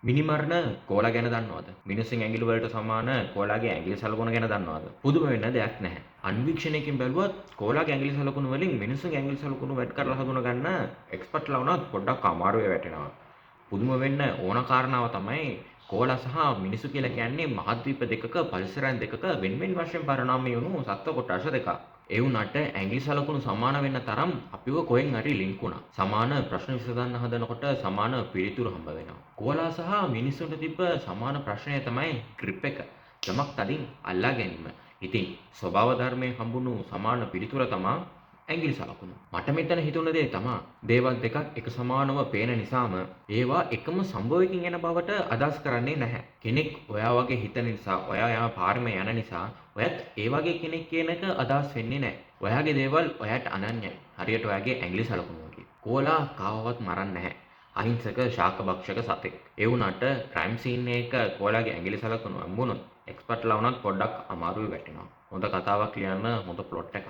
මිනිමරණ cola ගැන දන්නවද? මිනිස්සුන් ඇඟිලි වලට සමාන කෝලාගේ ඇඟිලි සලකුණු ගැන දන්නවද? පුදුම වෙන්න දෙයක් නැහැ. අන්වීක්ෂණයකින් බැලුවත් කෝලාගේ ඇඟිලි සලකුණු වලින් මිනිස්සුන්ගේ ඇඟිලි සලකුණු වැඩ කරලා හඳුන ගන්න එක්ස්පර්ට්ලා වුණත් පොඩ්ඩක් අමාරුවේ වැටෙනවා. පුදුම වෙන්න ඕන කාරණාව තමයි කෝලා සහ මිනිස්සු කියලා කියන්නේ මහද්වීප දෙකක, පරිසරයන් දෙකක වෙන වෙන වශයෙන් පරිණාමය වුණු සත්ව කොටස් දෙකක්. ඒ වුණාට ඇඟිලි සලකුණු සමාන වෙන්න තරම් අපිව කොහෙන් හරි ලින්ක් වුණා. සමාන ප්‍රශ්න විසඳන්න හදනකොට සමාන පිළිතුරු හම්බ වෙනවා. කෝලා සහ මිනිස්සුන්ට තිබ්බ සමාන ප්‍රශ්නය තමයි ග්‍රිප් එක. යමක් තදින් අල්ලා ගැනීම. ඉතින් ස්වභාව ධර්මයෙන් හම්බුණු සමාන පිළිතුර තමා ඇඟිලි සලකුණු. මට මෙතන හිතුණ දේ තමා දේවල් දෙකක් එක සමානව පේන නිසාම ඒවා එකම සම්භවයකින් එන බවට අදහස් කරන්නේ නැහැ. කෙනෙක් ඔයා වගේ හිතන නිසා, ඔයා යන පාරම යන නිසා ඔයත් ඒ වගේ කෙනෙක් කියන එක අදහස් වෙන්නේ නැහැ. ඔයාගේ දේවල් ඔයාට අනන්‍යයි. හරියට ඔයාගේ ඇඟිලි සලකුණු වගේ. කෝලා කාවවත් මරන්නේ නැහැ. අහිංසක ශාක භක්ෂක සතෙක්. ඒ වුණාට ක්‍රයිම් සීන් එක කෝලාගේ ඇඟිලි සලකුණු හම්බුනොත් එක්ස්පර්ට්ලා වුණත් පොඩ්ඩක් අමාරුවේ වැටෙනවා. හොඳ කතාවක් ලියන්න හොඳ ප්ලොට් එකක්.